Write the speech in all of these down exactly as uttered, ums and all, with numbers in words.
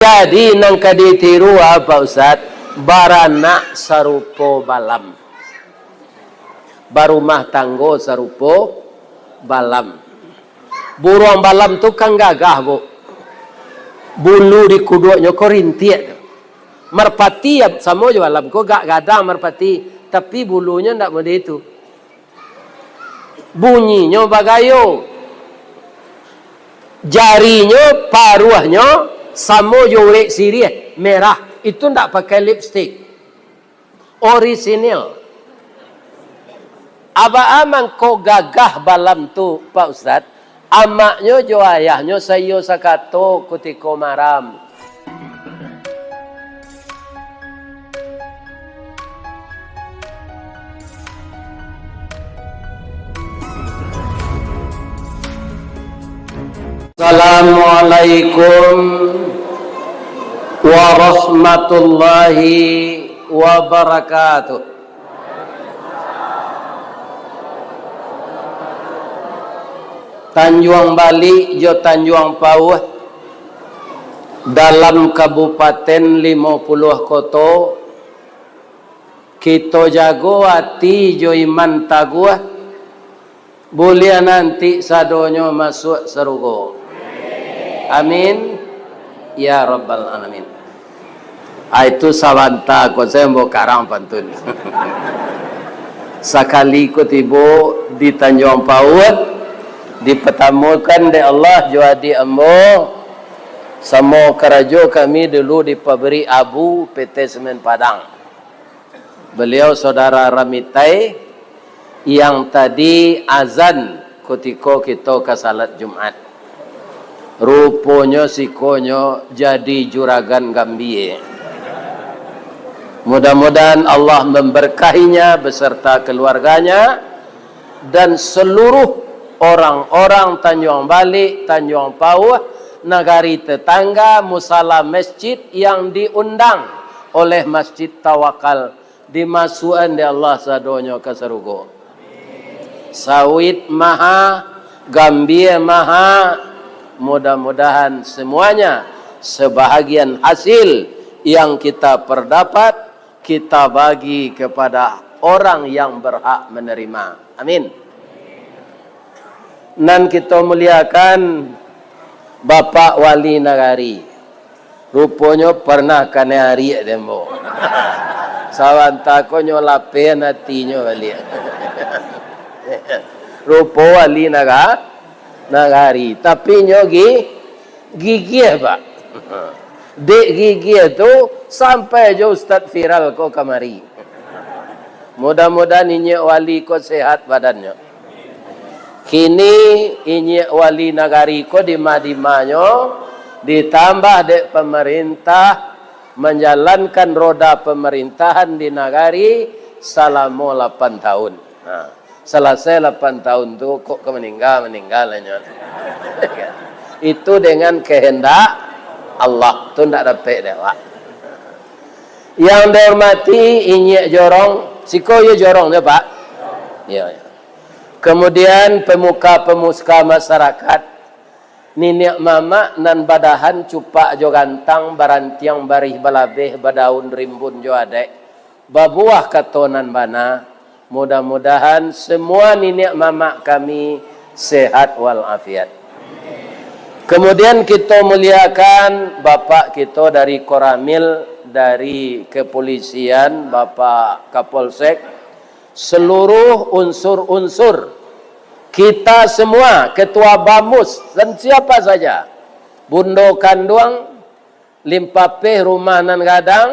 Jadi, nan ka ditiru, ah, Pak Ustaz, baranak sarupo balam. Barumah tanggo sarupo balam. Buruang balam tu kan gagah, Bu. Bulu di kuduaknyo ko rintiak tu. Marpati, ya, samo jo balam ko, gak gadang marpati, tapi bulunyo ndak model itu. Bunyinyo bagayo. Jarinyo, paruahnyo samo jo urek siriah, merah. Itu ndak pakai lipstik. Orisinil. Abaa mangko gagah balam tu, Pak Ustaz? Amaknyo jo ayahnyo saiyo sakato kutiko maram. Assalamualaikum warahmatullahi wabarakatuh. Tanjuang Balik jo Tanjuang Pauah, dalam Kabupaten Limo Puluah Koto, kito jago ati jo iman taguah, buliah nanti sadonyo masuak sarugo. Amin, ya rabbal alamin. Ah, itu sabanta ko, saya ambo karang pantun. Sakali ko tibo di Tanjuang Pauah, dipatamukan dek Allah jo adik ambo, samo karajo kami dulu di pabrik Abu, P T Semen Padang. Beliau saudara Ramitai yang tadi azan kutiko kito ka salat Jumat. Ruponyo sikonyo jadi juragan gambia. Mudah-mudahan Allah memberkahinya beserta keluarganya dan seluruh orang-orang Tanjuang Balik, Tanjuang Pauah, nagari tetangga, musala masjid yang diundang oleh Masjid Tawakal, dimasuakan dek Allah sadonyo ka sarugo. Sawit maha, gambia maha, mudah-mudahan semuanya, sebahagian hasil yang kita perdapat, kita bagi kepada orang yang berhak menerima. Amin. Nan kito muliakan, Bapak Wali Nagari. Ruponyo pernah kanai ariak dek ambo. Sabanta ko nyo lapeh atinyo baliak. Rupo Wali Naga-, Nagari. Tapi nyo gi-, gigiah, Pak. Dek gigiah tu, sampai jo Ustaz Viral ko kamari. Mudah-mudahan inyiak wali ko sehat badannyo. Kini inyiak wali nagari ko dima-dimanyo ditambah dek pamarintah manjalankan roda pamarintahan di nagari salamo lapan tahun. Nah, salasai lapan tahun tu, kok ka maningga, maningga lah nyo. Itu dengan kehendak Allah, tu ndak dapek dek awak. Yang dihormati inyiak jorong, siko iyo jorong tu, Pak? Iyo, iyo. Kemudian pemuka-pemuka masyarakat, niniak mamak nan badahan cupak jo gantang, barantiang barih balabeh, badaun rimbun jo adaik, babuah kato nan bana, mudah-mudahan semua niniak mamak kami sehat walafiat. Kemudian kito muliakan Bapak kito dari Koramil, dari Kepolisian, Bapak Kapolsek, seluruh unsur-unsur kita semua, Ketua Bamus dan siapa saja, Bundo Kanduang, Limpapeh Rumah Nan Gadang,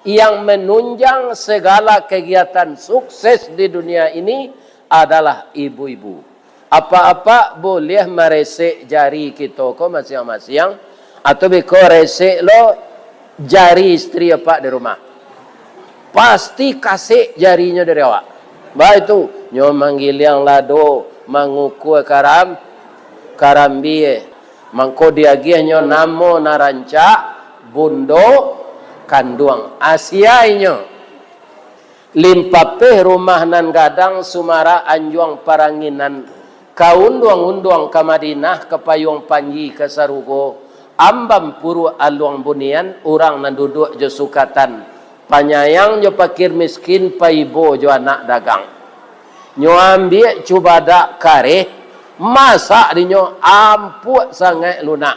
yang menunjang segala kegiatan sukses di dunia ini adalah ibu-ibu. Apak-apak buliah maresek jari kito ko masiang-masiang, atau beko resek lo jari istri apak di rumah. Pasti kasek jarinyo dari awak. Baitu, nyo manggiliang lado, mangukua karam-, karambia. Mangko diagiahnyo namo nan rancak, Bundo Kanduang. Asia inyo. Limpapeh Rumah Nan Gadang, Sumarak Anjuang Paranginan, ka unduang-unduang ka Madinah, ka payuang panji ka sarugo, Ambam Puruak Aluang Bunian, urang nan duduak jo sukatan, panyayang jo pakir miskin, paibo jo anak dagang. Nyo ambiak cubadak kareh, masak dinyo ampuak sangaik lunak.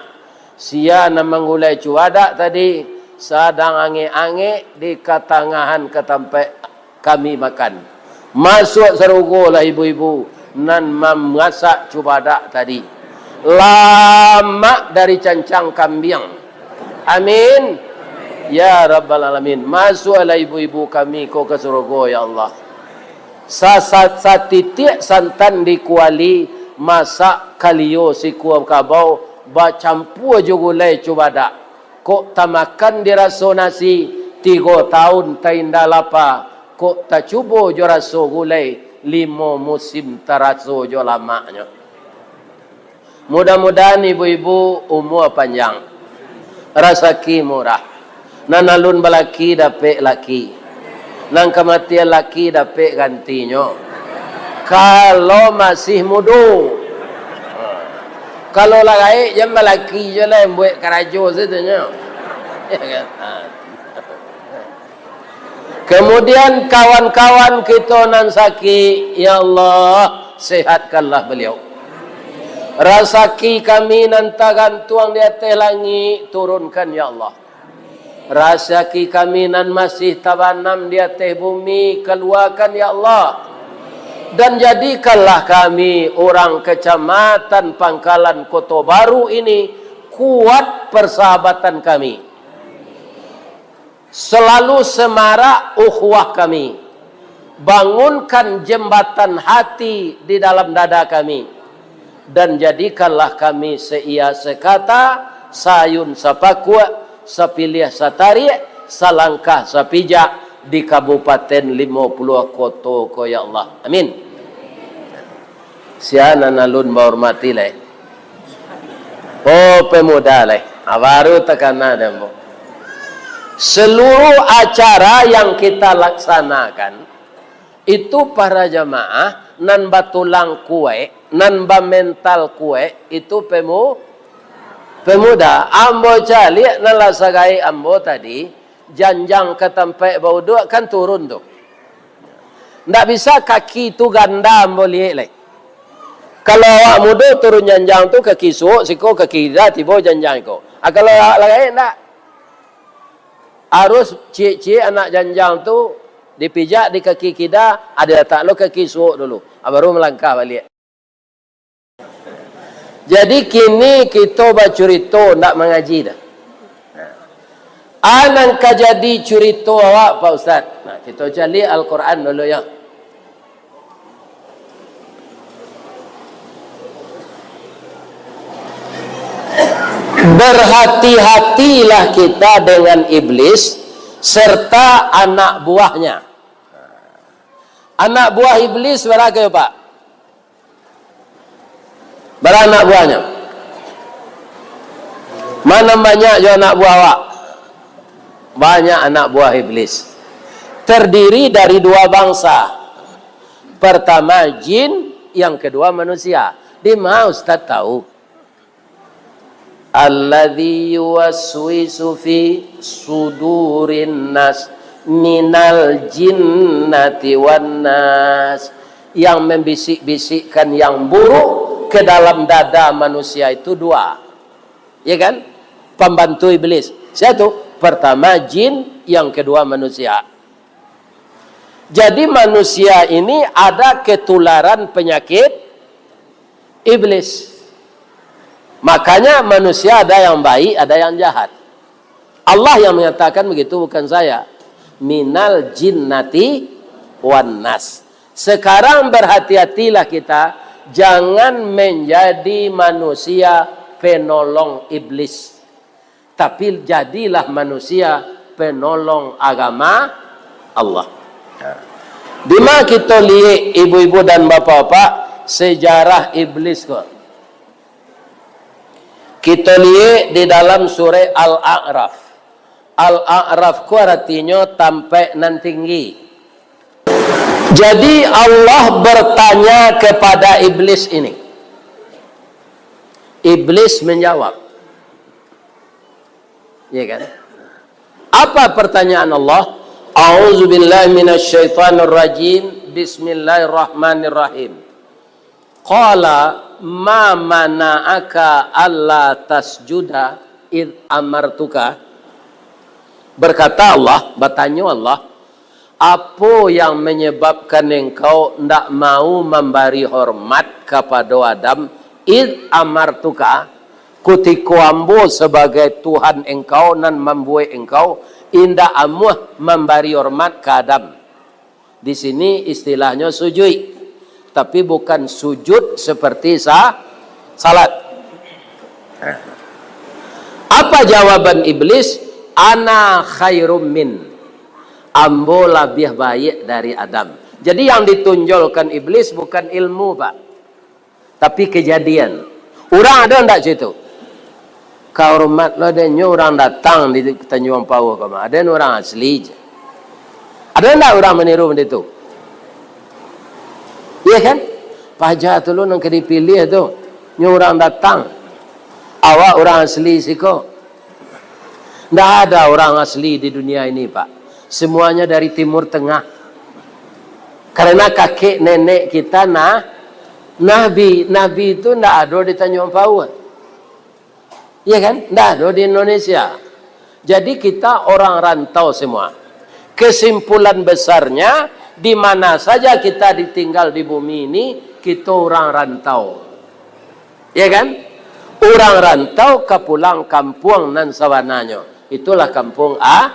Sia nan manggulai cubadak tadi, sadang angek-angek di katangahan ka tampek kami makan. Masuak sarugo lah ibu-ibu nan mamasak cubadak tadi. Lamak dari cancang kambiang. Amin. Ya Rabbal Alamin. Masuaklah ibu-ibu kami ko ka sarugo, ya Allah. Sa-, sa-, satitiak santan di kuali, masak kalio sikua kabau, bacampua jo gulai cubadak. Kok tamakan diraso nasi, tigo taun tainda lapa, kok tacubo jo raso gulai, limo musim taraso jo lamaknyo. Mudah-mudahan ibu-ibu umua panjang, rasaki murah. Nan alun balaki dapek laki. Nan kamatian laki dapek gantinyo. Kalau masih mudo. Kalau lah gaek, jan balaki jo lah, buek karajo sajo nyo. Ya kan? Ha. Kemudian kawan-kawan kito nan sakik, ya Allah, sehatkanlah beliau. Rasaki kami nan tagantuang di ateh langik, turunkan, ya Allah. Rasaki kami nan masih tabanam di ateh bumi, kaluakan, ya Allah. Dan jadikanlah kami urang Kecamatan Pangkalan Koto Baru ini kuat persahabatan kami. Selalu semarak ukhuwah kami. Bangunkan jembatan hati di dalam dada kami. Dan jadikanlah kami seiya sekata, saayun sapakuak, sapiliah satariak, salangkah sapijak di Kabupaten Limo Puluah Koto ko, ya Allah. Amin. Sia nan alun bahormati lai. Oh, pemuda lai. Ah, baru takana dek ambo. Seluruh acara yang kita laksanakan, itu para jamaah nan batulang kuaik, nan bamental kuaik, itu pemu-, pemuda. Ambo caliak nan lah sagaik ambo tadi, janjang ka tampek bauduak kan turun tu. Ndak bisa kaki tu ganda ambo liek lai. Kalau awak mudo turun janjang tu, kaki suok siko, kaki kida tibo janjang iko. Ah, kalau awak lah gaek, ndak. Harus ciek-ciek anak janjang tu dipijak di kaki kida, ado latak lo kaki suok dulu. Ah, baru malangkah baliak. Jadi, kini kito bacurito, ndak mangaji doh. Ah, nan ka jadi curito awak, Pak Ustaz? Nah, kito caliak Al-Quran dulu, yo. Berhati-hatilah kita dengan iblis serta anak buahnya. Anak buah iblis bara ko, Pak? Bara anak buahnyo? Ma nan banyak jo anak buah awak? Banyak anak buah iblis. Terdiri dari dua bangsa. Pertama jin, yang kedua manusia. Di ma Ustaz tahu? Alladzi yuwaswisu fi sudurin nas minal jinnati wan nas. Yang membisik-bisikkan yang buruk ke dalam dada manusia itu dua. Ya kan? Pembantu iblis. Sia tu? Pertama jin, yang kedua manusia. Jadi, manusia ini ada ketularan penyakit iblis. Makanya, manusia ada yang baik, ada yang jahat. Allah yang mengatakan begitu, bukan saya. Minal jinnati wan nas. Sekarang, berhati-hatilah kita, jangan menjadi manusia penolong iblis. Tapi, jadilah manusia penolong agama Allah. Nah, di ma kito liek, ibu-ibu dan bapak-bapak, sejarah iblis ko? Kito liek di dalam surah Al-A'raf. Al-A'raf ko aratinyo tampek nan tinggi. Jadi, Allah bertanya kepada iblis ini. Iblis menjawab, Ya kan? Apa pertanyaan Allah? A'udzubillahi minasyaitonirrajim. Bismillahirrahmanirrahim. Qala ma mana'aka alla tasjuda id amartuka. Berkata Allah, batanyo Allah, "Apo yang menyebabkan engkau ndak mau mambari hormat kapado Adam, id amartuka, kutiko ambo sabagai Tuhan engkau nan mambuek engkau, indak amuah mambari hormat ka Adam?" Di sini istilahnyo sujuik, tapi bukan sujud seperti sa-, salat. Apa jawaban iblis? "Ana khairum min." Ambo labiah baiak dari Adam. Jadi, yang ditonjolkan iblis bukan ilmu, Pak, tapi kejadian. Urang ado ndak cito? Kahormat lo dek nyo urang datang di Tanjuang Pauah ko mah. Ado urang asli je. Ado ndak urang maniru bak itu? Iya kan? Paja tu lo nan ka dipiliah tu. Nyo urang datang. Awak urang asli siko. Ndak ada orang asli di dunia ini, Pak. Semuanya dari Timur Tengah. Karena kakek nenek kita nah, nabi, nabi itu ndak ada di Tanjuang Pauah. Iya kan? Ndak ada di Indonesia. Jadi kita orang rantau semua. Kesimpulan besarnya, di mana saja kita ditinggal di bumi ini, kita orang rantau. Ya kan? Urang rantau ka pulang kampuang nan sabananyo. Itulah kampuang a-,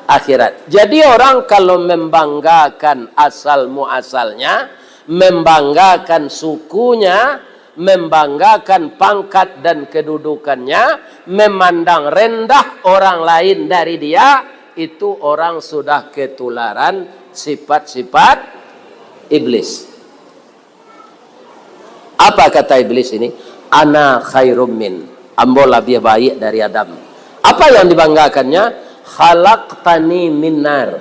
akhirat. Jadi orang kalau membanggakan asal muasalnya, membanggakan sukunya, membanggakan pangkat dan kedudukannya, memandang rendah orang lain dari dia, itu orang sudah ketularan sifat-sifat iblis. Apa kata iblis ini? "Ana khairum min." Ambo labiah baik dari Adam. Apa yang dibanggakannya? "Khalaqtani min nar."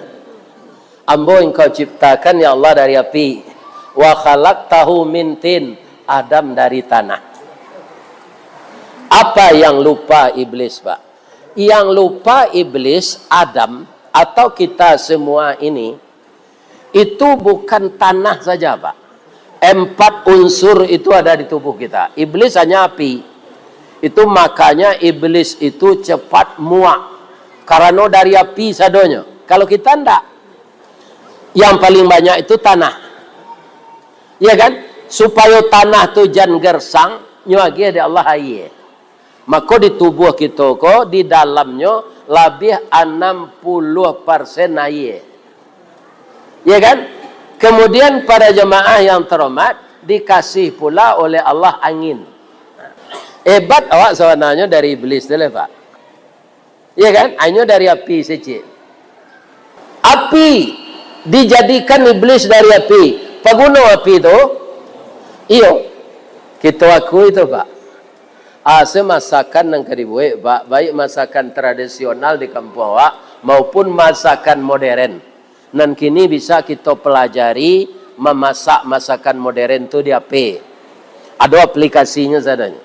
Ambo engkau ciptakan, ya Allah, dari api. "Wa khalaqtahu min tin." Adam dari tanah. Apa yang lupa iblis, Pak? Yang lupa iblis, Adam, atau kita semua ini, itu bukan tanah saja, Pak. Empat unsur itu ada di tubuh kita. Iblis hanya api. Itu makanya iblis itu cepat muak. Karena dari api sadonyo. Kalau kita ndak, yang paling banyak itu tanah. Ya kan? Supaya tanah tu jan gersang, nyo agiah dek Allah aia. Mako di tubuh kito ko, di dalamnyo labiah anam puluah persen aia. Ya kan? Kemudian para jemaah yang terhormat, dikasih pula oleh Allah angin. Hebat awak sabananyo dari iblis tu lah, Pak. Ya kan? Hanyo dari api secik. Api, dijadikan iblis dari api. Paguno api tu? Iyo. Kito akui tu, Pak. Asa masakan nan ka dibuek, Pak, baik masakan tradisional di kampuang awak, maupun masakan modern. Nan kini bisa kito pelajari mamasak masakan modern tu di H P. Ado aplikasinyo sadonyo.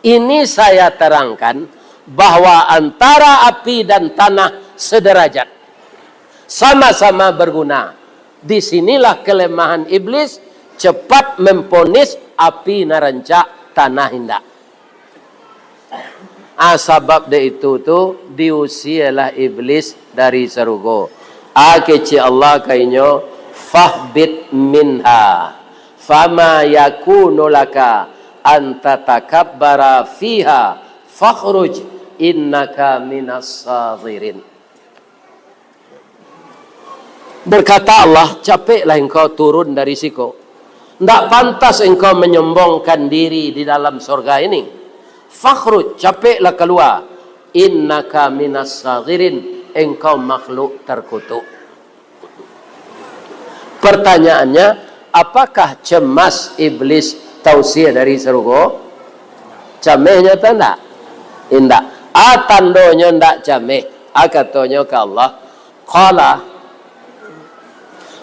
Ini saya terangkan bahwa antara api dan tanah sederajat. Sama-sama berguna. Di sinilah kelemahan iblis, cepat memponis api nan rancak, tanah indak. Ah, sabab dek itu tu, diusialah iblis dari sarugo. Ah, kecek Allah ka inyo, "Fahbit minha, fama yakunu laka an tatakabbara fiha, fakhruj innaka minas saghirin." Berkata Allah, "Capeklah engkau turun dari siko. Ndak pantas engkau menyombongkan diri di dalam sorga ini. Fakhruj, capeklah keluar. Innaka minas saghirin, engkau makhluk terkutuk." Pertanyaannya, apakah cemas iblis tausia dari sarugo? Camehnyo tu ndak? Indak. A tandonyo ndak cameh. A katonyo ka Allah, "Qala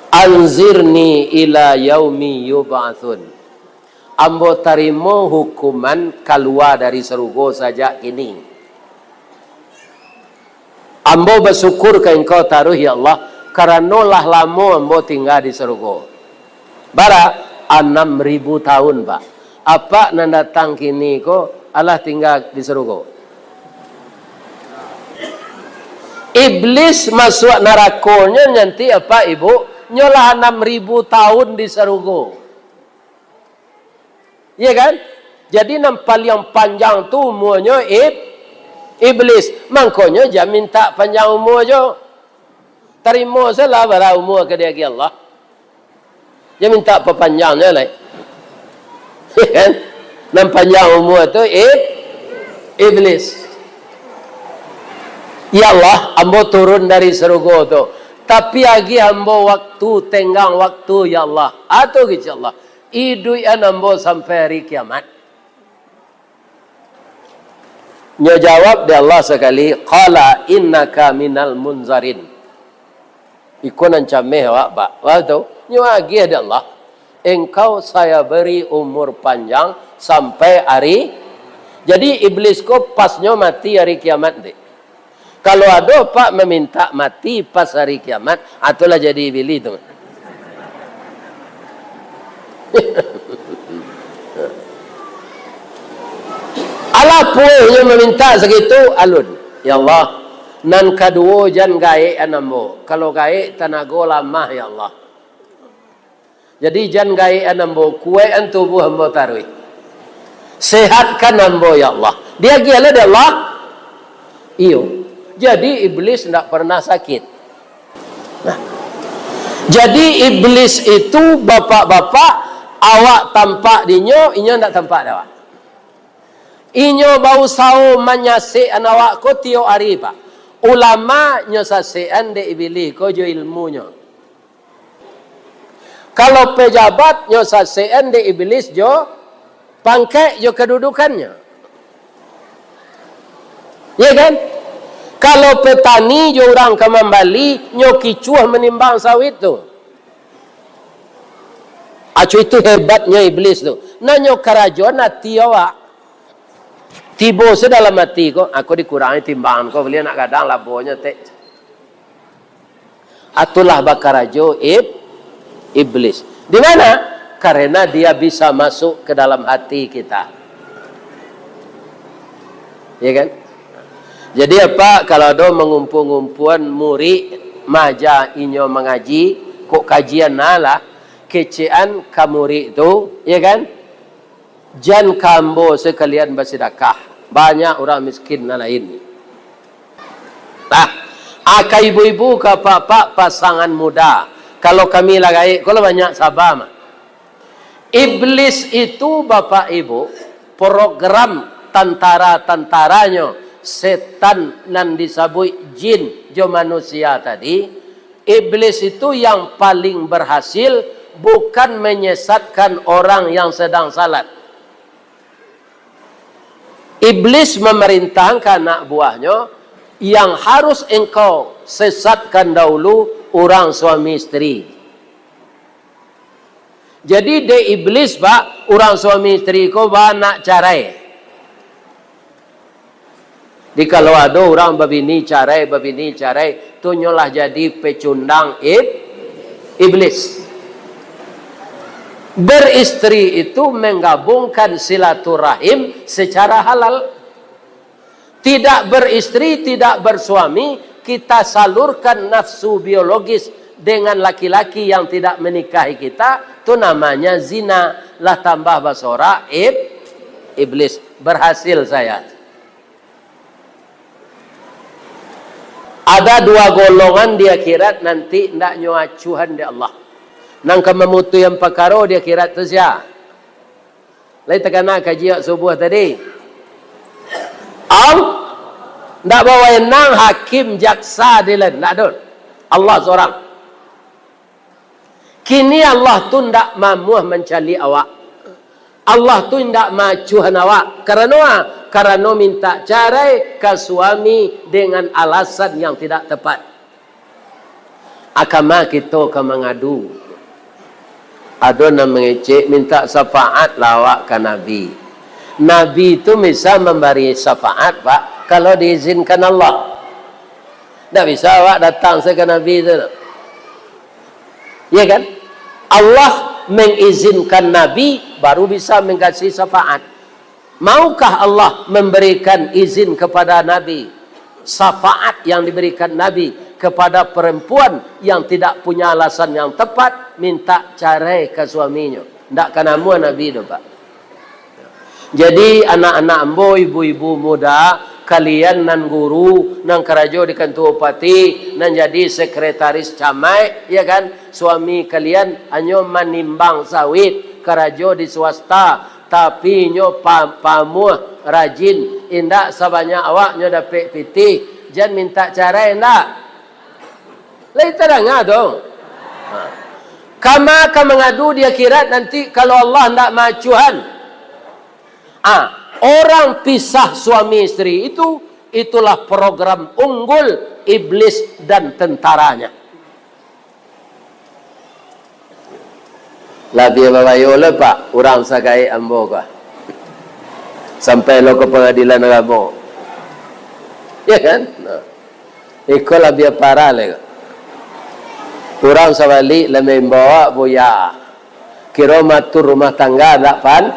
anzirni ila yaumi yub'atsun." Ambo tarimo hukuman kalua dari sarugo sajak kini. Ambo basyukur ka Engkau taruih, ya Allah, karano lah lamo ambo tingga di sarugo. Bara? Anam ribu tahun, Pak. Apak nan datang kini ko alah tingga di sarugo. Iblis masuak narakonyo nyanti apak ibu, nyo lah anam ribu tahun di sarugo. Iya kan? Jadi, nan paliang panjang tu umuanyo ib-, iblis. Mangkonyo, jan mintak panjang umua jo. Tarimo sajolah bara umua ka diagiah Allah. Jan mintak papanjangnyo lai. Iya kan? Nan panjang umua tu ib-, iblis. Ya Allah, ambo turun dari sarugo tu. Tapi, agiah ambo waktu, tenggang waktu, ya Allah. Atu kecek Allah. Iduikan ambo sampai hari kiamat. Nyo jawab dek Allah sakali, "Qala innaka minal munzarin." Iko nan cameh awak, Pak. Wah tu, nyo agiah dek Allah, "Engkau saya beri umur panjang sampai hari." Jadi, iblis ko pasnyo mati hari kiamat, dek. Kalau ado, Pak, mamintak mati pas hari kiamat, ah, tu lah jadi iblis tu. Alah puehnyo mamintak sagitu, alun. Ya Allah, nan kaduo, jan gaekan ambo. Kalau gaek, tanago lamah, ya Allah. Jadi, jan gaekan ambo, kuaikkan tubuah ambo taruih. Sehatkan ambo, ya Allah. Diagiah lah dek Allah? Iyo. Jadi, iblis ndak pernah sakit. Nah. Jadi, iblis itu, bapak-bapak, awak tampak dinyo, inyo ndak tampak dek awak. Inyo bausaho manyasekkan awak ko tiok ari, Pak. Ulama nyo sasekkan dek iblis ko jo ilmunyo. Kalau pejabat, nyo sasekkan dek iblis jo pangkek jo kadudukannyo. Iya kan? Kalau petani jo urang ka mambali, nyo kicuah manimbang sawit tu. Acu, itu hebatnyo iblis tu. Nah, nyo karajoan ati awak. Tibo se dalam ati ko, "Aku dikurangi timbangan ko, baliak nak gadang labonyo, tek." Itulah bakarajo ib-, iblis. Di mana? Karena dia bisa masuk ke dalam hati kita. Ya kan? Jadi, apa, kalau ado mangumpu-ngumpuan murid, maja inyo mangaji, kok kajian nah lah, kecekan ka murid tu, ya kan? Jan ka ambo sakalian basidakah, banyak urang miskin nan lain. Nah, ah, ka ibu-ibu, ka apak-apak, pasangan muda, kalau kami lah gaek, kalau banyak saba mah. Iblis itu, Bapak Ibu, program tantara-tantaranyo, setan nan disabuik jin jo manusia tadi, Iblis itu yang paling berhasil bukan menyesatkan orang yang sedang salat. Iblis memerintahkan anak buahnyo, "Yang harus engkau sesatkan dahulu urang suami isteri." Jadi, dek iblis, Pak, urang suami isteri ko ba nak carai. Di kalau ado urang babini carai, babini carai, tu nyo lah jadi pecundang ib-, iblis. Beristri itu menggabungkan silaturahim secara halal. Tidak beristri, tidak bersuami, kita salurkan nafsu biologis dengan laki-laki yang tidak menikahi kita, tu namanya zina. Lah tambah basorak ib-, iblis. Berhasil saya. Ada dua golongan di akhirat nanti ndak nyo acuhan dek Allah. Nan ka mamutuihan pakaro di akhirat tu sia? Lai takana kaji awak subuah tadi? Am? Ndak bawenang hakim, jaksa, dilan, ndak ado. Allah sorang. Kini Allah tu ndak mamuah mancaliak awak. Allah tu indak maacuhan awak. Karano a? Karano mintak carai ka suami dengan alasan yang tidak tepat. A kama kito ka mangadu? Ado nan mangecek, mintak syafaat lah awak ka Nabi. Nabi tu bisa mambari syafaat, Pak, kalau diizinkan Allah. Ndak bisa awak datang se ka Nabi tu. Ya kan? Allah mengizinkan Nabi, baru bisa mengkasih syafaat. Maukah Allah memberikan izin kepada Nabi, syafaat yang diberikan Nabi kepada perempuan yang tidak punya alasan yang tepat, minta carai ka suaminyo? Ndak ka namuah Nabi tu, Pak. Jadi, anak-anak ambo, ibu-ibu muda, kalian nan guru, nan karajo di kantua bupati, nan jadi sekretaris camaik, ya kan? Suami kalian hanyo manimbang sawit, karajo di swasta, tapi inyo pa-, pamuah, rajin, indak sabanyak awak nyo dapek pitih, jan mintak carai, indak? Lai tadanga tu? Ha. Kama ka mangadu di akhirat nanti, kalau Allah ndak maacuhan? Ah, orang pisah suami isteri itu, itulah program unggul iblis dan tentaranya. Labiah babayo lo, Pak, urang sagaek ambo ko. Sampai lo ka pangadilan agamo. Ya kan? Nah. Iko labiah parah lai ko. Urang sabalik lah maimbau awak buya. Kiro maatur rumah tangga ndak pan-,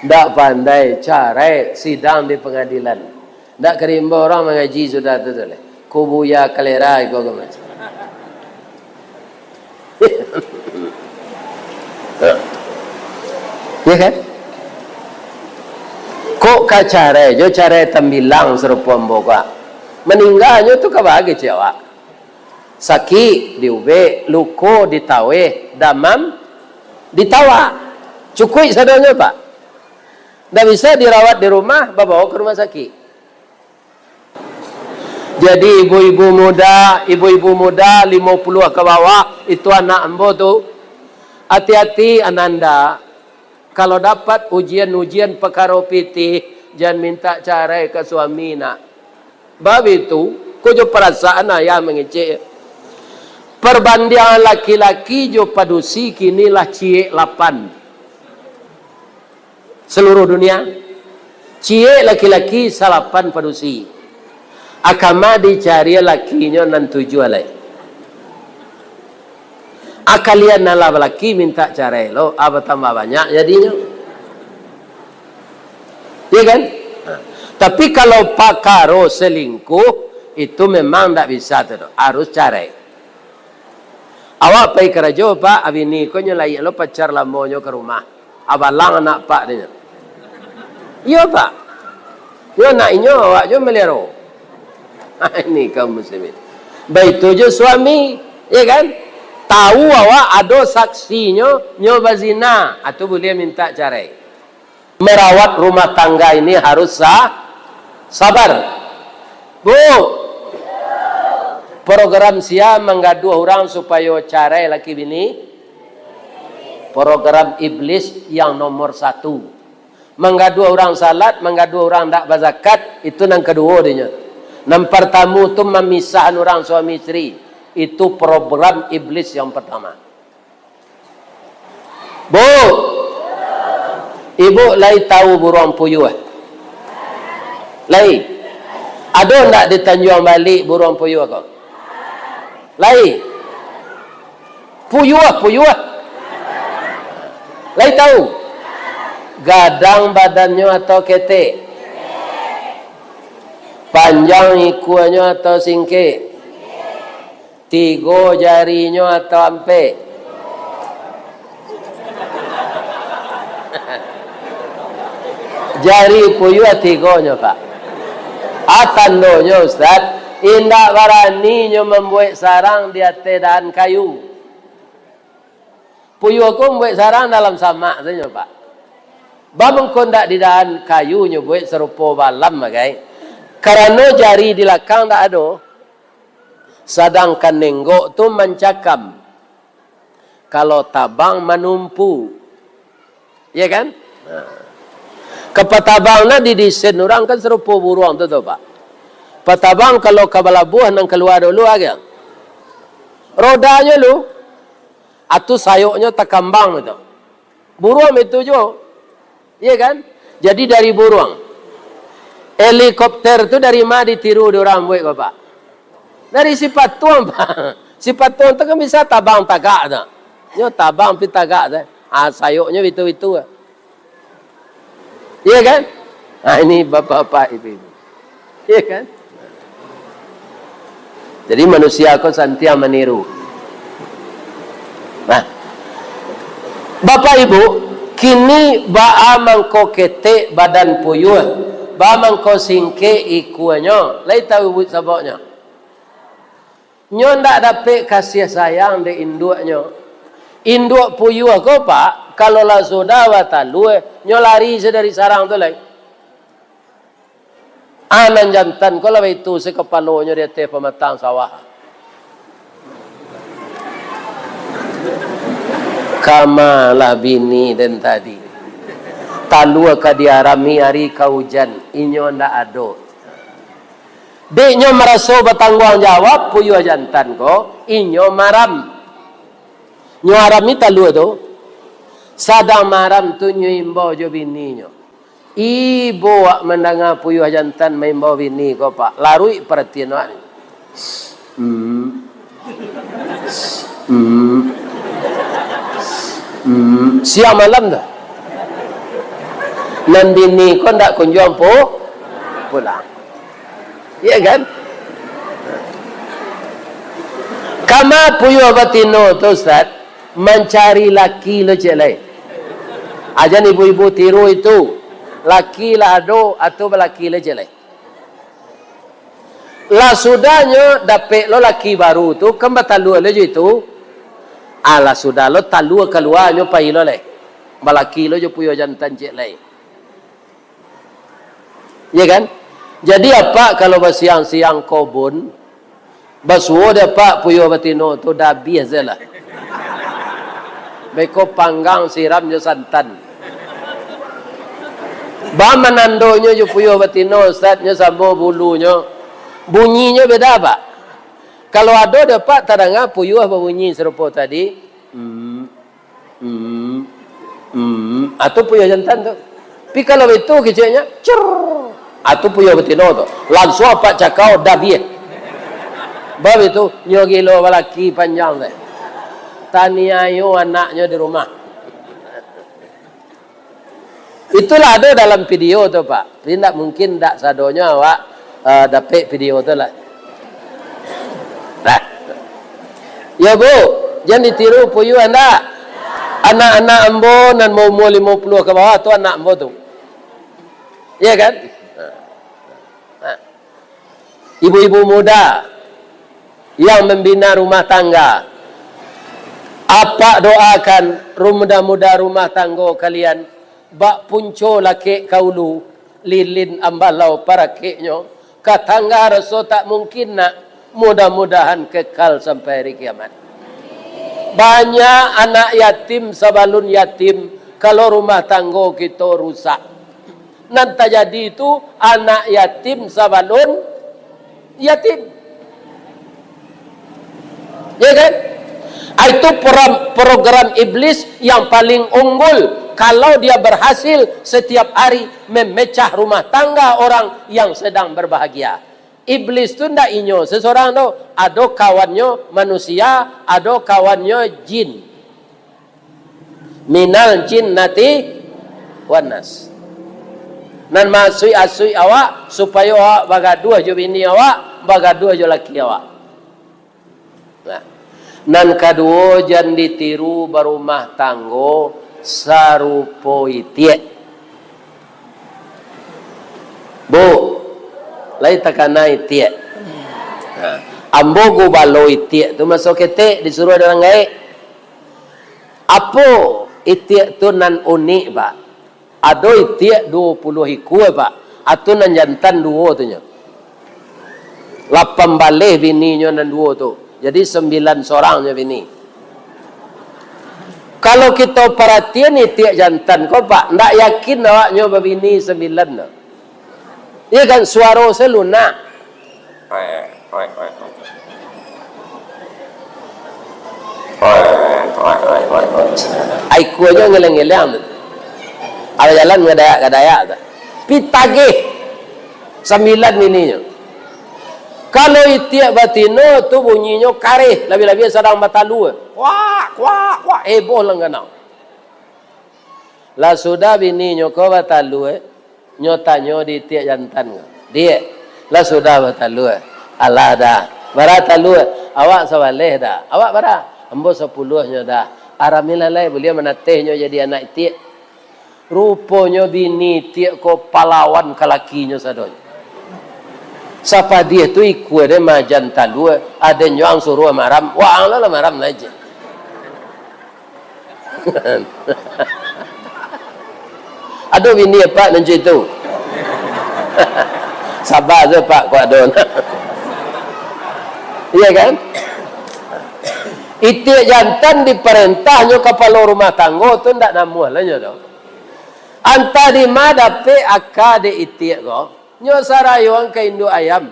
ndak pandai, carai, sidang di pangadilan. Ndak ka diimbau urang mangaji sudah tu, tu lai. Ko buya kalera iko ko macam. Ya kan? Kok ka carai jo carai tambilang sarupo ambo ko. Maningganyo tu ka baa kecek awak. Sakik diubek, luko ditaweh, damam ditawak. Cukuik sadonyo, Pak. Ndak bisa dirawat di rumah, babawo ka rumah sakik. Jadi, ibu-ibu muda, ibu-ibu muda limo puluah ka bawah, itu anak ambo tu, ati-ati ananda, kalau dapat ujian-ujian pakaro pitih, jan mintak carai ka suami, nak. Bab itu, ko jo parasaan ayah mangecek. Parbandiangan laki-laki jo padusi kini lah ciek lapan. Saluruah dunia, ciek laki-laki salapan padusi. Akama dicari lakinyo nan tujuah lai. Akalian nan lah balaki mintak carai lo, ah, batambah banyak jadinyo. Ya kan? Nah, tapi kalau pakaro selingkuh, itu memang ndak bisa tu, harus carai. Awak pai karajo, Pak, abini ko nyo laiak lo pacar lamonyo ka rumah. Abalang anak Pak, dinyo. Iyo, Pak. Yo anak inyo, awak jo maliaro. Ini kaum muslimin. Baitu jo suami, ya kan? Tahu awak ado saksinyo, nyo bazina, atau buliah mintak carai. Merawat rumah tangga ini harus sa-, sabar. Bu, program sia manggaduah urang supayo carai laki bini? Program iblis yang nomor satu. Manggaduah urang salat, manggaduah urang ndak bazakat, itu nan kaduo dinyo. Nan partamu tu mamisahan urang suami isteri. Itu program iblis yang pertama. Bu, ibu lai tahu buruang puyuah? Lai. Ado ndak di Tanjuang Balik buruang puyuah ko? Lai. Puyuah, puyuah. Lai tahu? Gadang badannyo atau ketek? Panjang ikuanyo atau singkek? Tigo jarinyo atau ampek? Jari puyuah tigonyo, Pak. Ah, tandonyo, Ustaz, indak barani nyo mambuek sarang di ateh dahan kayu. Puyuah ko mambuek sarang dalam samak sajo, Pak. Baa mangko ndak di dahan kayu nyo buek sarupo balam bagai? Karano jari di lakang ndak ado. Sadangkan nenggok tu mancakam. Kalau tabang manumpu. Ya kan? Nah. Kapa tabang nah didesain urang kan sarupo buruang tu, tu, Pak. Patabang kalau ka balabuah nan kalua dulu aja. Rodanyo lu, atu sayoknyo takambang tu. Buruang itu juo. Iya kan? Jadi dari buruang. Helikopter tu dari ma ditiru di urang buek ko, Pak? Dari si patuang, Pak. Si patuang tu kan bisa tabang tagak tu. Nyo tabang pi tagak tu. Ah, sayoknyo bitu-bitu. Iya kan? Nah, ini bapak-bapak, ibu-ibu. Iya kan? Jadi manusia ko santiang maniru. Nah, Bapak Ibu, kini baa mangko ketek badan puyuah, baa mangko singkek ikuanyo, lai tahu ibu sababnyo? Nyo ndak dapek kasih sayang dek induaknyo. Induak puyuah ko, Pak, kalau lah sudah batalua, nyo lari se dari sarang tu lai. Ah, nan jantan ko lah baitu se kapalonyo di ateh pamatang sawah. Kamalah bini den tadi. Talua ka diarami ari ka ujan, inyo ndak ado. Dek nyo maraso batangguang jawab, puyuah jantan ko, inyo maram. Nyo arami talua tu, sadang maram tu nyo imbau jo bininyo. Ibo wak mandanga puyuah jantan maimbau bini ko, Pak. Laruik paratian wak ni. Hmm. Hmm. Hmm. Siang malam tu. Nan bini ko ndak kunjuang pu-, pulang. Iya kan? Kama puyuah batino tu, Ustaz, mancari laki lo ciek lai. Ajan ibu-ibu tiru itu. Laki lah ado, atau balaki lo ciek lai. Lah sudahnyo dapek lo laki baru tu, kan batalua lo jo itu. Ah, lah sudah lo talua kalua, nyo pai lo lai. Balaki lo jo puyuah jantan ciek lai. Iya kan? Jadi, apak kalau basiang-siang kobun, basuo dek apak puyuah batino tu, dah abih se lah. Beko panggang siram jo santan. Ba manandonyo jo puyuah batino, Ustaz, nyo samo bulunyo. Bunyinyo beda, Pak. Kalau ado dek apak tadanga puyuah babunyi sarupo tadi, hmm. Hmm. Hmm. Atau puyuah jantan tu. Tapi kalau itu keceknya, cer. Atau puyuah batino tu. Langsung apak cakau, dah biak. Bab itu, nyo gilo balaki panjang tu. Taniayo anaknyo di rumah. Itulah ado dalam video tu, Pak. Jadi, ndak mungkin ndak sadonyo awak, eh, dapek video tu lah. Nah. Ya, Bu, jan ditiru puyuah ndak? Anak-anak ambo nan baumua limo puluah ka bawah tu anak ambo tu. Iya kan? Nah. Ibu-ibu muda yang membina rumah tangga, apak doakan, ru-, mudah-mudahan rumah tanggo kalian bak punco lakek ka ulu, lilin ambalau parakeknyo, ka tangga raso tak mungkin nak, mudah-mudahan kekal sampai hari kiamat. Banyak anak yatim sabalun yatim, kalau rumah tanggo kito rusak. Nan tajadi tu, anak yatim sabalun yatim. Ya kan? Ah, itu program, program iblis yang paling unggul. Kalau dia berhasil setiap hari memecah rumah tangga orang yang sedang berbahagia. Iblis tu ndak inyo sesorang tu. Ado kawannyo manusia, ado kawannyo jin. Minal jinnati wan nas. Nan maasuik-asuik awak, supayo awak bagaduah jo bini awak, bagaduah jo laki awak. Nah. Nan kaduo, jan ditiru barumah tanggo sarupo itiak. Bu, lai takana itiak. Nah, ambo gubalo itiak tu maso ketek disuruah urang gaek. Apo itiak tu nan unik, Pak? Ado itiak duo puluah ikua, Pak. Atu nan jantan duo tu nyo. Lapan baleh bininyo nan duo tu. Jadi, sambilan sorang nyo bini. Kalau kito paratian itiak jantan ko, Pak, ndak yakin awaknyo babini sambilan tu. Iya kan, suaro se lunak. Ai kuanyo ngeleng-ngeleng tu. Alah jalan ngadayak-ngadayak tu. Pi tagih. Sambilan bininyo. Kalau itiak batino tu bunyinyo kareh, labiah-labiah sadang batalua. Kuak, kuak, kuak, heboh langganang. Lah sudah bininyo ko batalua, nyo tanyo di itiak jantan ko, "Diak, lah sudah batalua?" "Alah dah." "Bara talua?" "Awak sabaleh dah." "Awak bara?" "Ambo sapuluahnyo dah." "Aramilah lai, buliah manateh nyo jadi anak itiak." Ruponyo bini itiak ko palawan ka lakinyo sadonyo. Sapadiah tu ikua deh majan talua, aden jo ang suruah maram, waang lah, lah maram lah je. Ado bini apak nan cak itu? Saba se, Pak, kok ado. Iya kan? Itiak jantan diparentanyo kapalo rumah tanggo tu ndak namuah lah nyo tu. Antah di ma dapek aka dek itiak ko, nyo sarayuang ka induak ayam,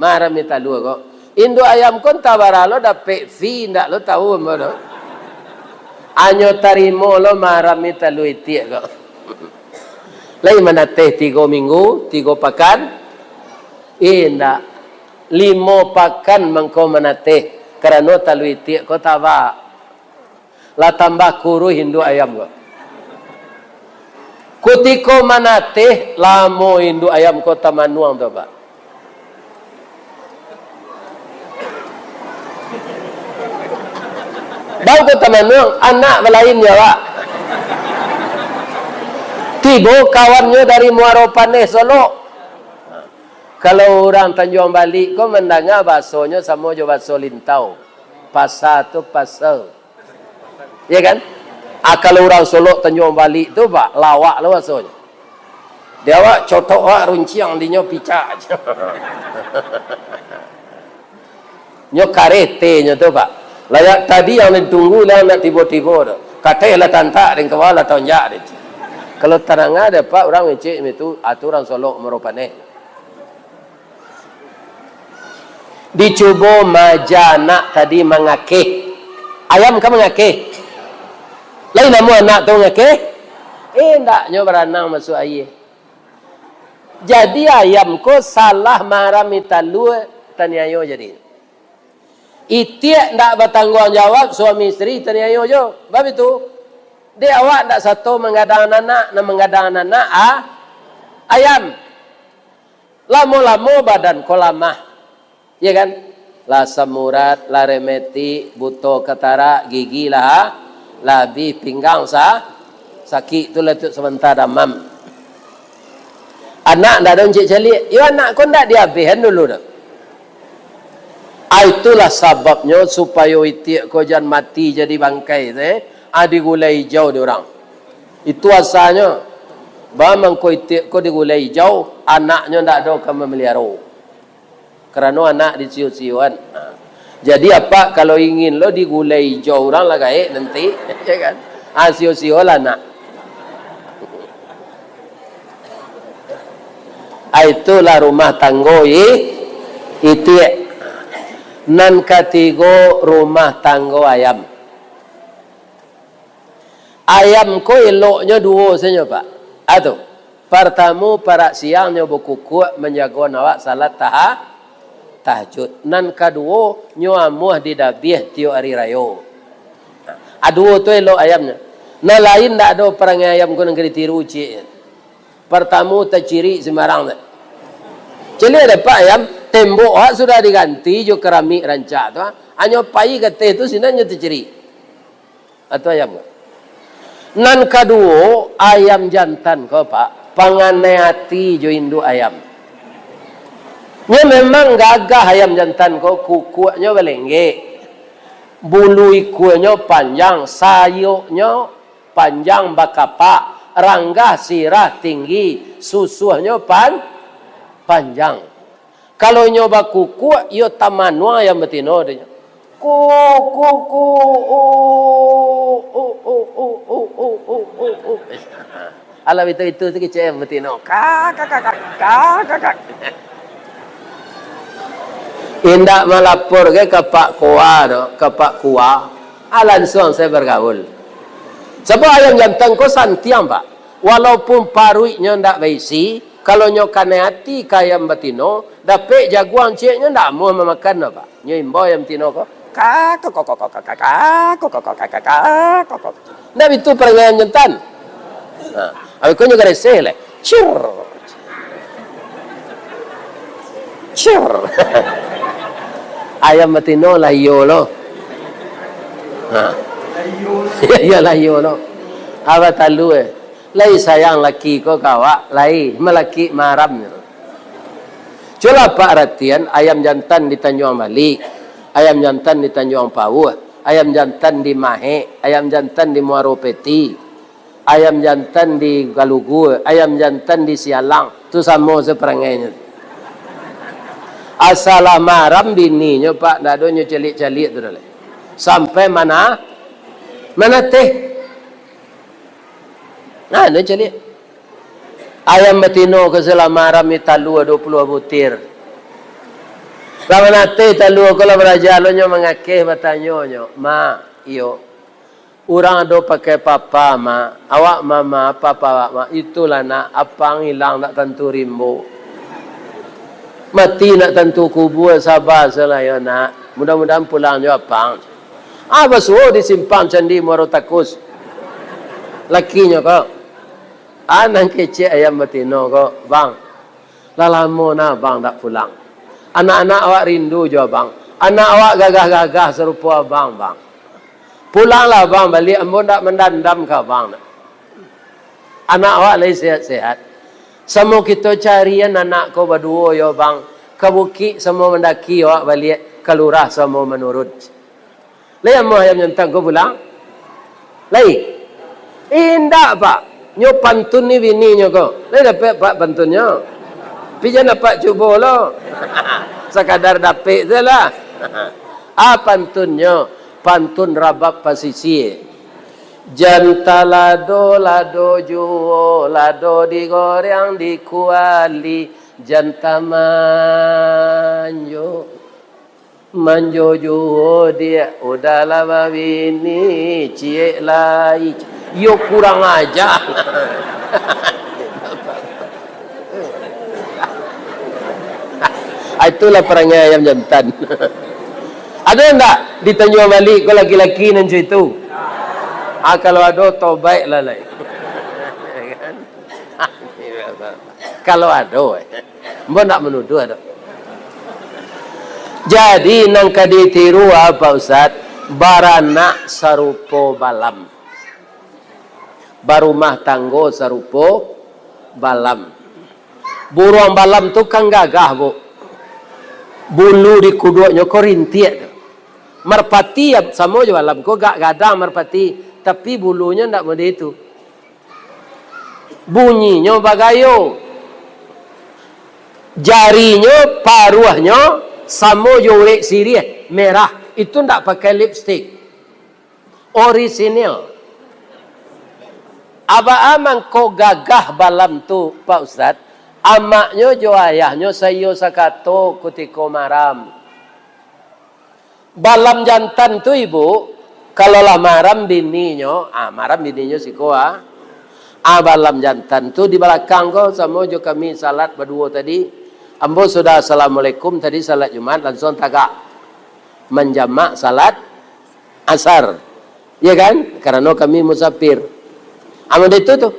marami talua ko. Induak ayam ko antah bara lo dapek fee, indak lo tahu ambo tu. Anyo tarimo lo marami talua itiak ko. Lai manateh tigo minggu, tigo pakan? Indak. Limo pakan mangko manateh, karano talua itiak ko tabak. Lah tambah kuruih induak ayam ko. Kutiko manateh, lamo induak ayam ko tamanuang tu, Pak. Bau ko tamanuang, anak balain jo awak. Tibo kawannyo dari Muaro Paneh, Solok. Kalau urang Tanjuang Balik ko mandanga basonyo samo jo baso Lintau. Pasa tu pasa. Ya kan? Ah, kalau urang Solok Tanjuang Balik tu, Pak, lawak lah rasonyo. Di awak cotok awak runciang, dinyo picak. Nyo kareh tenyo tu, Pak. Layak tadi yang ditunggu lah nak tibo-tibo tu. Kateh lah tantak, deng kawa lah tonjak deh. Kalau taranga deh, Pak, urang ngecek macam tu, ah, tu urang Solok Muaro Paneh. Dicubo maja anak tadi mangakeh. Ayam ka mangakeh? Lai namuah anak tu mangakeh? Indak, nyo baranang masuak aia. Jadi ayam ko salah marami talua, taniayo jadi. Itiak ndak batangguang jawab, suami isteri taniayo jo. Bab itu, dek awak ndak sato manggadang anak, nan manggadang anak, ah, ayam. Lamo-lamo badan ko lamah, ya kan? Lah asam urat, lah rematik, buto katarak, gigi lah, lah abih, pinggang sa-, sakik tu lah tu sabanta damam. Anak ndak ado encik caliak, yo anak ko ndak diabihan dulu doh. Ah, itulah sababnyo supayo itiak ko jan mati jadi bangkai tu, eh. Ah, digulai ijau di urang. Itu asanyo. Ba mangko itiak ko digulai ijau, anaknyo ndak ado ka mamaliaro. Karano anak disio-sioan. Ha. Jadi, apak kalau ingin lo digulai ijau urang lah gaek nanti, ya kan? Ah, sio-siolah anak. Ah, itulah rumah tanggo i-, itiak. Nan katigo, rumah tanggo ayam. Ayam ko eloknyo duo sajo, Pak. Atu, partamo, parak siang nyo bakukuak manjagoan awak salat taha-, tahajud. Nan kaduo, nyo amuah didabiah tiok ari rayo. A duo tu elok ayamnyo. Nan lain ndak ado parangai ayam ko nan ka ditiru ciek. Partamo tacirik sumbarang tu. Caliak dapek ayam, tembok awak sudah diganti jo keramik rancak tu, ha. Hanyo pai ka ateh tu, sinan nyo tacirik. Atau ayam ko. Nan kaduo, ayam jantan ko, Pak, panganai ati jo induak ayam. Nyo memang gagah ayam jantan ko, kukuaknyo balenggek. Bulu ikuanyo panjang, sayoknyo panjang bakapak, ranggah sirah tinggi, susuahnyo pan-, panjang. Kalau inyo bakukuak, iyo tamanuang ayam batino tu nyo. Ku, ku, ku, u, u, u. Alah, itu, itu tu kecek batino. Ka, ka, ka, ka, ka, ka, ka. Indak malapor ka Pak Kua tu, ka Pak Kua. Ah, lansuang sajo bagaul. Sabab ayam jantan ko santiang, Pak. Walaupun paruiknyo ndak baisi, Kalau nyo kanai ati ka ayam batino, dapek jaguang cieknyo ndak amuah mamakan doh, Pak. Nyo imbau ayam batino ko, "Ka, ko, ko, ko, ko, ka, ka, ka, ko, ko, ko, ka, ka, ka, ko, ko." Ndak bitu parangai ayam jantan. Nah, abih ko nyo gareseh lai. Cir. Cir. Ayam batino lah iyo lo. Ha. Iyo lah iyo lo. Abah talu eh. Lai sayang laki ko ka awak, lai malaki maram. Cubolah Apak aratian, ayam jantan di Tanjuang Balik, ayam jantan di Tanjuang Pauh, ayam jantan di Mahek, ayam jantan di Muaro Peti, ayam jantan di Galugu, ayam jantan di Sialang, tu samo saparangainyo. Asa lah maram bininyo, Pak, ndak ado nyo caliak-caliak tu doh lai. Sampai mana, manateh. Nah, nyo caliak. Ayam batino ko salah maram ni talua duo puluah butir. Lah manateh talua ko lah baraja lo nyo mangakeh batanyo nyo, "Mak, iyo, urang ado pakai papa, Mak. Awak mama, papa awak, Mak. Itulah, Nak, apang ilang ndak tantu rimbo. Mati ndak tantu kubua, saba salah yo, Nak. Mudah-mudahan pulang jo apang." Ah, basuo di simpang Candi Muaro Takus. Lakinyo ko. Ah, nan kecek ayam batino ko, "Bang, lah lamo nah abang dak pulang. Anak-anak awak rindu jo abang. Anak awak gagah-gagah sarupo abang, Bang. Pulanglah abang baliak, ambo ndak mandandam ka abang nak. Anak awak lai sehat-sehat. Samo kito carian anak ko baduo yo, Bang. Ka bukik samo mandaki awak baliak, ka lurah samo manurun." Lai amuah ayam jantan ko pulang? Lai? Indak, Pak. Nyo pantun ni bininyo ko. Lai dapek, Pak, pantunnyo? Pi jan Apak cubo lo. Sakadar dapek se lah. Ah, pantunnyo, pantun Rabab Pasisia. Jan talado, lado juo, lado digoreang di kuali, jan tamanjo. Manjo juo diak, udah lah babini, ciek lai. Yo kurang aja. Ah, itulah parangai ayam jantan. Ado ndak di Tanjuang Balik ko laki-laki nan cak itu? Ah, kalau ado, tobaiklah lai. Kalau ado, eh. Ambo ndak manuduah doh. Jadi, nan ka ditiru, ah, Pak Ustaz, baranak sarupo balam. Barumah tanggo sarupo balam. Buruang balam tu kan gagah, Bu. Bulu di kuduaknyo ko rintiak tu. Marpati, ya, samo jo balam ko, gak gadang marpati, tapi bulunyo ndak model itu. Bunyinyo bagayo. Jarinyo, paruahnyo samo jo urek siriah, merah. Itu ndak pakai lipstik. Orisinil. Abaa mangko gagah balam tu, Pak Ustaz? Amaknyo jo ayahnyo saiyo sakato kutiko maram. Balam jantan tu, Ibu, kalau lah maram bininyo, ah, maram bininyo siko, ah. Ah, balam jantan tu di balakang ko, samo jo kami salat baduo tadi. Ambo sudah assalamualaikum tadi, salat Jumat, langsuang tagak. Manjamak salat asar. Ya kan? Karano kami musafir. Amun itu tu.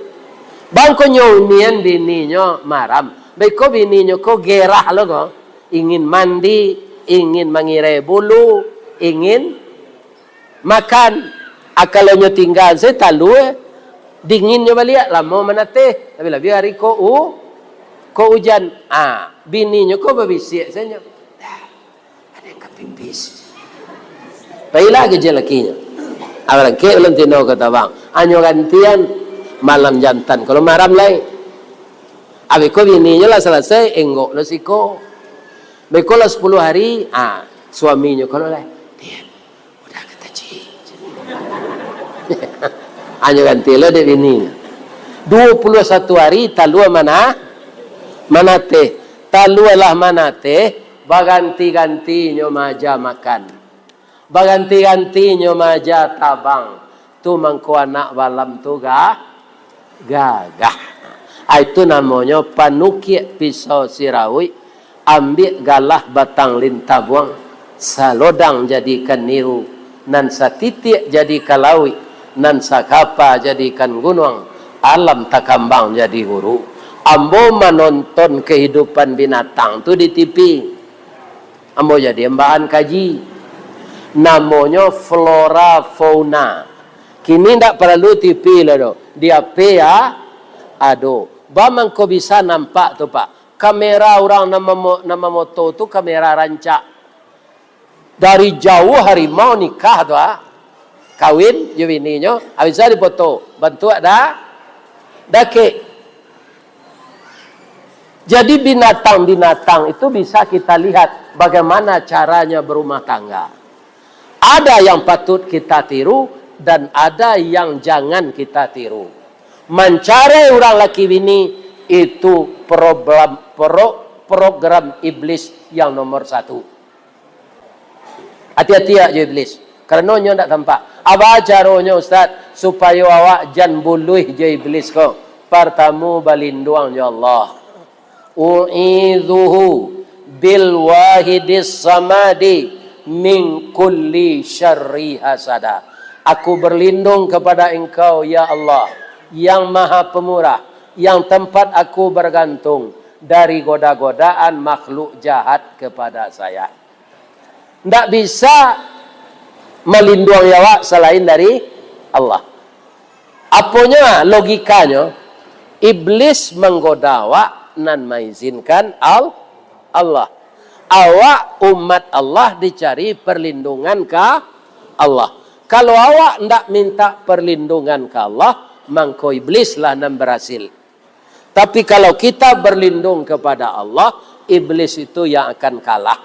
Bang ko nyo unian bininyo maram. Baiko bininyo ko gerah lo ko. Ingin mandi, ingin mangirai bulu, ingin makan. Akalonyo tingga se talua, dinginnyo baliak, lamo manateh. Labiah-labiah ari ko u-, ko ujan. Ah, bininyo ko babisiak sajo. Ado nan ka pipis. Pailah kecek lakinyo. Abarangkek ulun tino ka tabang. Anyo gantian malam jantan. Kalau maram lai. Abih ko bininyo lah salasai, enggok lo siko. Beko lah sapuluah hari, ah, suaminyo kalau lai. Dian, udah ka taji. Anyo ganti lo dek bini. Duo puluah satu hari, talua mana? Manateh. Talua lah manateh, baganti-gantinyo maaja makan. Baganti-gantinyo maaja tabang. Tu mangko anak balam tu ga-, gagah. Ah, itu namonyo panukiak pisau sirauik, ambiak galah batang lintabuang, salodang jadikan niru, nan satitiak jadikan lauik, nan sakapa jadikan gunuang, alam takambang jadi huru. Ambo manonton kahidupan binatang tu di T V. Ambo jadi ambahan kaji. Namonyo flora fauna. Kini ndak paralu T V lah doh. Di H P ya ado. Ba mangko bisa nampak tu, Pak. Kamera urang nan mamo-, nan mamoto tu kamera rancak. Dari jauah harimau nikah tu, ah. Kawin jo bininyo, habis tu difoto. Bantuak da-, dakek. Jadi binatang-binatang itu bisa kita lihat bagaimana caranya berumah tangga. Ada yang patut kita tiru dan ada yang jangan kita tiru. Mancarai urang laki bini itu problem, pro-, program iblis yang nomor satu. Ati-ati jo iblis, karano nyo ndak tampak. Apa caronyo, Ustaz, supayo awak jan buluih jo iblis ko? Partamo, balinduang jo Allah. U'idzuhu bil wahidis samadi min kulli syarri hasada. Aku berlindung kepada Engkau, ya Allah, yang Maha Pemurah, yang tempat aku bergantung dari goda-godaan makhluk jahat kepada saya. Ndak bisa malinduangi awak salain dari Allah. Aponyo, logikanyo, iblis manggoda awak nan maizinkan Al-, Allah. Awak umat Allah dicari perlindungan ka Allah. Kalau awak ndak minta perlindungan ka Allah, mangko iblislah nan berhasil. Tapi kalau kita berlindung kepada Allah, iblis itu yang akan kalah.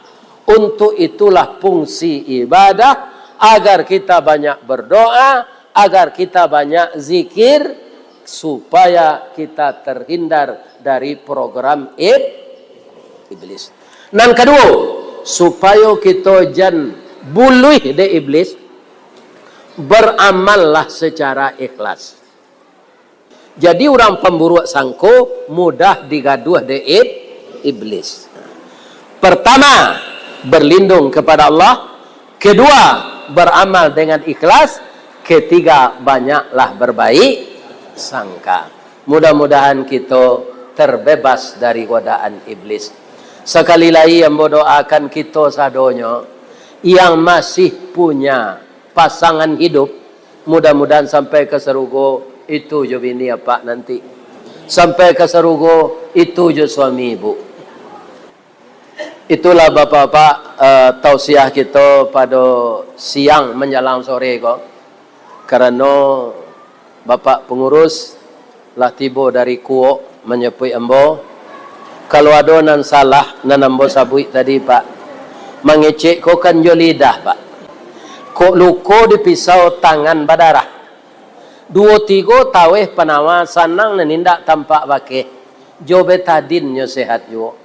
Untuk itulah fungsi ibadah, agar kita banyak berdoa, agar kita banyak zikir, supaya kita terhindar dari program ib-, iblis. Nan kaduo, supayo kito jan buluih dek iblis, beramallah secara ikhlas. Jadi, urang pamburuak sangko mudah digaduah dek ib-, iblis. Pertama, berlindung kepada Allah. Kedua, beramal dengan ikhlas. Ketiga, banyaklah berbaik sangka. Mudah-mudahan kito terbebas dari godaan iblis. Sakali lai ambo doakan kito sadonyo yang masih punya pasangan hidup, mudah-mudahan sampai ka sarugo itu jo bini apak nanti. Sampai ka sarugo itu jo suami ibu. Itulah bapak-bapak, eh, tausiah kito pado siang manjalang sore ko. Karano bapak pangurus lah tibo dari Kuok manjapuik ambo. Kalau ado nan salah, nan ambo sabuik tadi, Pak, mangecek ko kan jo lidah, Pak. Kok luko di pisau tangan badarah. Duo tigo taweh panawa sanang nan indak tampak bakeh. Jo betadin nyo sehat juo.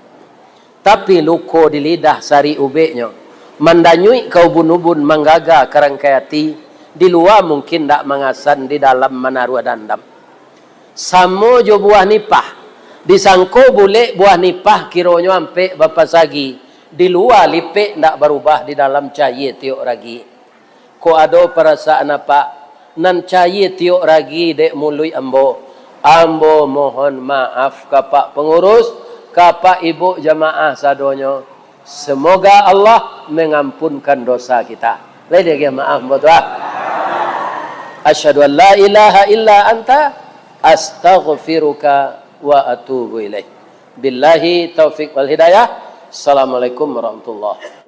Tapi luko di lidah sarik ubeknyo, mandanyuik ka ubun-ubun, manggaga ka rangkai ati, di lua mungkin ndak mangasan, di dalam manaruah dandam. Samo jo buah nipah, disangko bulek buah nipah, kironyo ampek bapasagi, di lua lipek ndak barubah, di dalam cayie tiok ragi. Kok ado parasaan apak nan cayie tiok ragi dek muluik ambo, ambo mohon maaf ka pak pangurus, ka pak ibuk jamaah sadonyo. Semoga Allah mengampunkan dosa kita. Lai diagiah maaf ambo tu, ah. Asyhadu an la ilaha illa anta, astaghfiruka wa atubu ilaik. Billahi taufik wal hidayah. Assalamualaikum warahmatullahi.